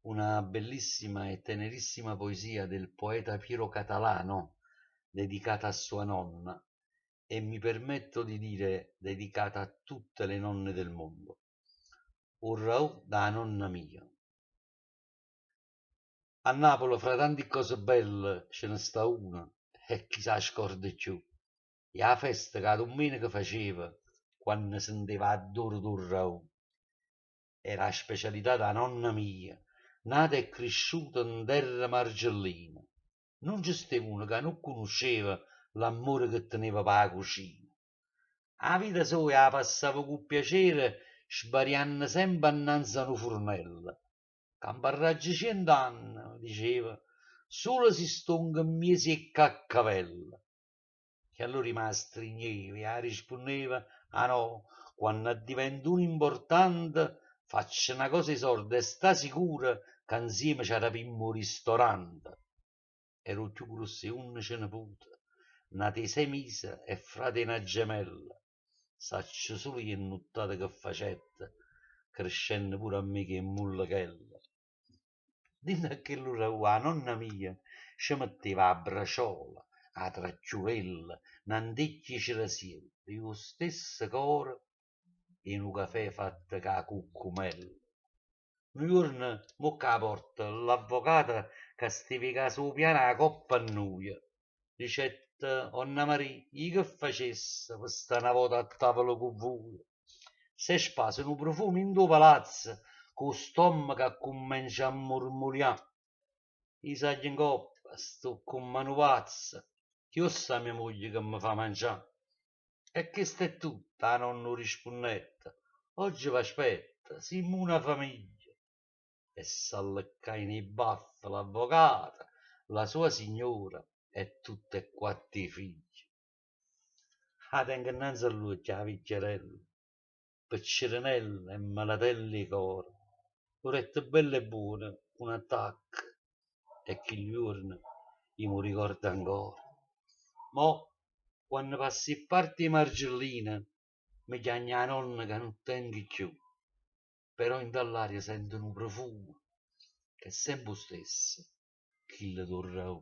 Una bellissima e tenerissima poesia del poeta Piero Catalano dedicata a sua nonna e mi permetto di dire dedicata a tutte le nonne del mondo. 'O rraù d' 'a nonna mia. A Napule fra tanti ccose belle ce ne sta una e chi s' 'a scorda cchiù, è 'a festa che 'a dummeneca faceva quanno senteva 'addore d' 'o rraù. Era 'a specialità d' 'a nonna mia, nata e crisciuta 'nterra Margellina. Nun ce steva uno ca nun cunusceva l'ammore che teneva p' 'a cucina. 'A vita soja 'a passava cu piacere sbarianno sempe annanze a nu furnello. Camparraggio cient'anne, diceva, sulo si stongo 'mmiezo 'e caccavelle. E allora i' m' 'a strignevo e 'a rispunnevo, Ah no, quanno addivento uno importante faccio na cosa 'e sorde e sta sicura ca 'nzieme ce arapimmo 'o ristorante. Era 'o cchiù gruosso 'e 11 nepute, nato 'e sei mise e frate 'e na gemella. Saccio sulo io 'e nnuttate che facette, crescenno pure a me cu 'e mullechelle. Dinto a chellu rraù 'a nonna mia ce metteva 'a braciola, 'a tracchiulella, na 'ntecchia 'e cerasiello e 'o stesso core 'e nu cafè fatto cu 'a cuccumella. Nu juorno 'mmocca 'a porta l'avvocato ca steva 'e casa 'o piano 'a coppa a nuje dicette, 'Onna Marì, io che facesse pe sta na vota a tavola cu vuje? S'è spaso nu profumo 'int' 'o palazzo ca 'o stommaco accummencia a murmulià. Io saglio 'ncoppa, sto comm'a nu pazzo, chi 'o ssa mia moglie che me fa mangià? E chesto è tutto, 'a nonna 'o rispunnette, ogge v'aspetto, simmo una famiglia. E s'alliccaieno 'e baffe l'avvocato, la sua signora e tutte e quatto 'e figlie. 'A tengo 'nnanze a ll'uocchie 'a vicchiarella, piccerenella e malatella 'e core. Murette bella e buona cu n'attacco e chillu juorno io m' 'o ricordo ancora. Mo, quanno passo 'e pparte 'e Margellina, me chiagno 'a nonna ca nun tengo cchiù, però 'int'a ll'aria sento nu profumo ch'è sempe 'o stesso, chillo d' 'o rraù.